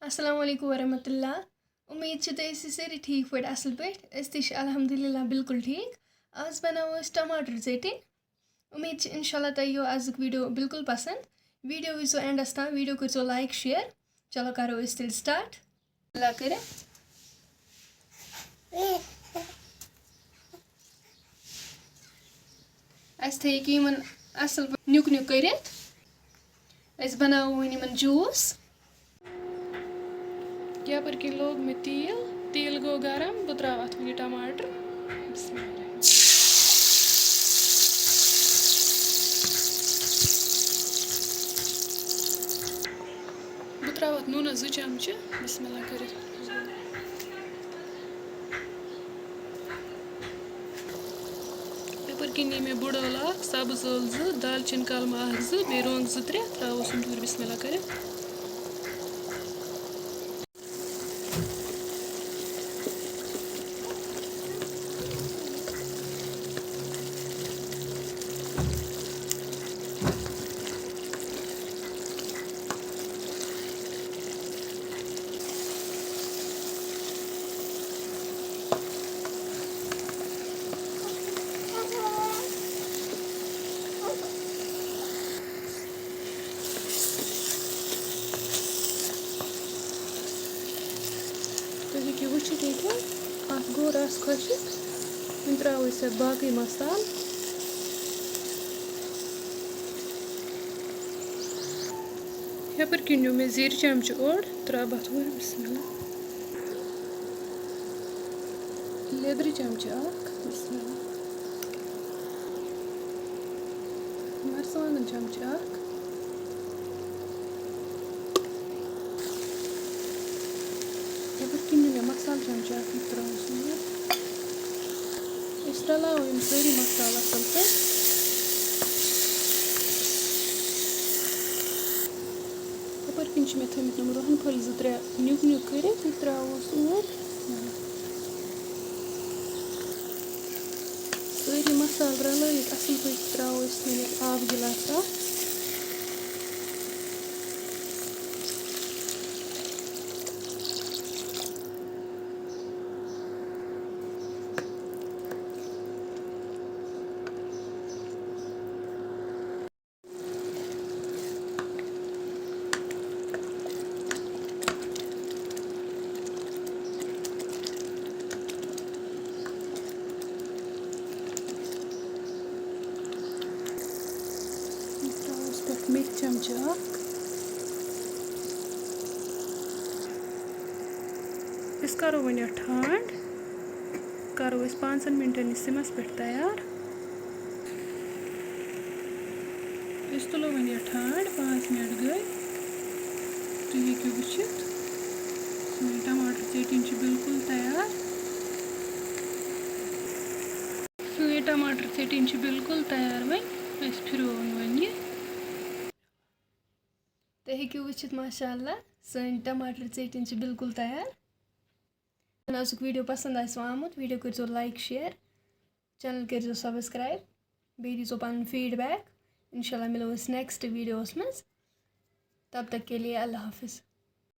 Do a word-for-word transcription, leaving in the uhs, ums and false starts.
السلام علیکم ورحمۃ اللہ۔ امید چھِ تُہۍ ٲسِو سٲری ٹھیٖک پٲٹھۍ، اَصٕل پٲٹھۍ۔ أسۍ تہِ چھِ الحمدللہ بِلکُل ٹھیٖک۔ آز بَناوو أسۍ ٹماٹر ژیٚٹِنۍ۔ امید چھِ انشاءاللہ تۄہہِ یِیو آزُک video بِلکُل پسنٛد۔ Video وٕچھزیو endس تام، video کٔرزیو like، share۔ چلو کرو أسۍ تیٚلہِ start۔ اللہ کٔرِتھ۔ اَسہِ تھٲیِکھ یِمن اَصٕل پٲٹھۍ نیُک نیُک کٔرِتھ۔ أسۍ بَناوو وۄنۍ یِمن juice۔ یَپٲرۍ کِنۍ لوگ مےٚ تیٖل، تیٖل گوٚو گرم، بہٕ ترٛاوٕ اَتھ وۄنۍ یہِ ٹماٹر۔ بسم اللہ الرحمن الرحیم۔ بہٕ ترٛاوٕ اَتھ نوٗنَس زٕ چمچہٕ، بسم اللہ کٔرِتھ۔ یَپٲرۍ کِنۍ نی مےٚ بٕڈ ٲلہٕ اَکھ، سَبٕز ٲلہٕ زٕ، دالچیٖن کَلمہٕ اَکھ زٕ، بیٚیہِ رۄنٛگ زٕ ترٛےٚ، ترٛاوو سُنٛد ٹوٗرۍ بِسمہِ اللہ کٔرِتھ۔ تُہۍ ہیٚکِو وٕچھِتھ ییٚتہِ، اَتھ گوٚو رَس خۄشِک۔ وۄنۍ ترٛاوو أسۍ اَتھ باقٕے مصالہٕ۔ یَپٲرۍ کِنۍ نیوٗ مےٚ زِرِ چمچہٕ اوٚڑ، ترٛاو بہٕ اَتھ وۄنۍ بِسمہِ اللہ۔ لیٚدرِ چمچہٕ اَکھ، بِسمہِ اللہ۔ مرژٕوانٛگن چمچہٕ اَکھ۔ یَپٲرۍ کِنۍ نیوٗ مےٚ مصالہٕ چمچہٕ اَکھ، یہِ ترٛاوُس منٛز۔ أسۍ رَلاوو یِم سٲری مصالہٕ اَصٕل پٲٹھۍ۔ یَپٲرۍ کِنۍ چھِ مےٚ تھٲومٕتۍ یِم رۄہَن پھٔلۍ زٕ ترٛےٚ نیُک نیُک کٔرِتھ، یہِ ترٛاووس اور۔ سٲری مصالہٕ رَلٲوِتھ اَصٕل پٲٹھۍ ترٛاوو أسۍ وۄنۍ یَتھ آبہٕ گِلاس اَکھ۔ ترٛاووس پٮ۪ٹھ میتھِ چمچہٕ اکھ۔ أسۍ کرو وۄنۍ یَتھ ٹھنٛڈ، کرو أسۍ پانٛژن مِنٹن یہِ سِمس پٮ۪ٹھ تیار۔ أسۍ تُلو وۄنۍ یہِ ٹھانٛڈ، پانٛژھ مِنٹ گٔے۔ تُہۍ ہیٚکِو وٕچھِتھ، سٲنۍ ٹماٹر ژیٚٹِنۍ چھِ بالکل تیار۔ سٲنۍ ٹماٹر ژیٚٹِنۍ چھِ بالکل تیار۔ وۄنۍ أسۍ پھِرو وۄنۍ یہِ۔ تُہۍ ہیٚکِو وٕچھِتھ، ماشاء اللہ، سٲنۍ ٹماٹر ژیٚٹِنۍ چھِ بالکل تیار۔ اگر آزُک video پسنٛد آسِوٕ آمُت، video کٔرۍزیو like، share، channel کٔرۍزیو subscribe، بیٚیہِ دیٖزیو پنُن feedback۔ انشاءاللہ مِلو أسۍ next videoس منٛز۔ تب تک کے لیے اللہ حافظ۔